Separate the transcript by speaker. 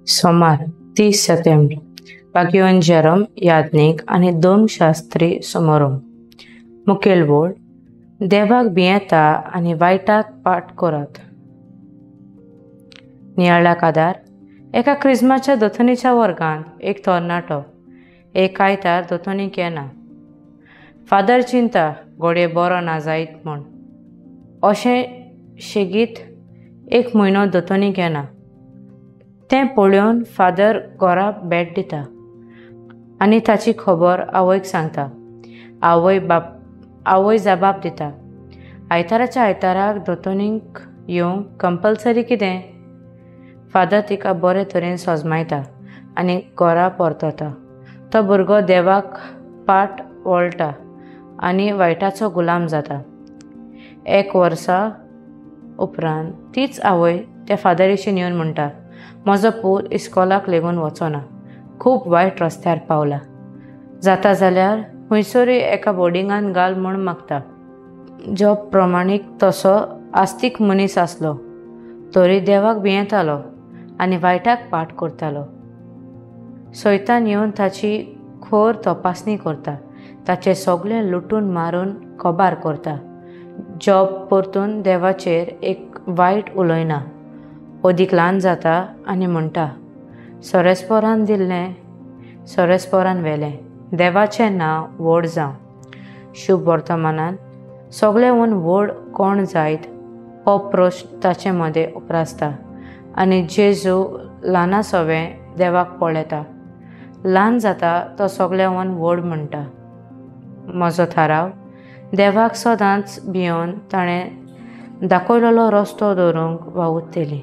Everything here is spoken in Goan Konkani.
Speaker 1: सोमार 30 सप्टेंबर बागयोन जेरोम याज्ञीक आनी धर्मशास्त्री समारंभ. मुखेल वोळ देवाक भियेता आनी वायटाक पाठ करात. नियाळाक आदार एका क्रिस्माच्या दोतोनीच्या वर्गांत एक तरणाटो एक आयतार दोतोनीक येना. फादर चिंता घोडये बरो ना जायत म्हूण. अशें शेगीत एक म्हयनो दोतोनीक येना. तें पळोवन फादर घरा भेट दिता आनी ताची खबर आवयक सांगता. आवय जबाब दिता, आयताराच्या आयताराक दोतोनीक येवंक कंपल्सरी कितें? फादर तिका बरे तरेन सजमायता आनी घरा परतता. तो भुरगो देवाक पाट वळटा आनी वायटाचो गुलाम जाता. एक वर्सा उपरांत तीच आवय त्या फादरीशी येवन म्हणटा, म्हजो पूत इस्कोलाक लेगून वचना, खूब वायट रस्त्यार पावला, जाता जाल्यार खंयसरूय एका बोर्डिंगान घाल म्हूण मागता. जो प्रमाणीक तसो आस्तीक मनीस आसलो तरी देवाक भियेतालो आनी वायटाक पाठ करतालो. सैतान येवन ताची खोर तपासणी करता, ताचें सगळें लुटून मारून कबार करता. जॉब परतून देवाचेर एक वायट उलयना, अदीक ल्हान जाता आनी म्हणटा, सोरेस्पोरान दिल्लें सोरेस्पोरान व्हेलें, देवाचें नांव व्हड जावं. शुभ वर्तमानान सगळें व्हड कोण जायत हो प्रश्न ताचे मदें उप्रासता आनी जेजू ल्हाना सवें देवाक पळयता. ल्हान जाता तो सगळ्यावन व्हड म्हणटा. म्हजो थाराव देवाक सदांच भियोवन ताणें दाखयलेलो रस्तो दवरूंक वावुरतली.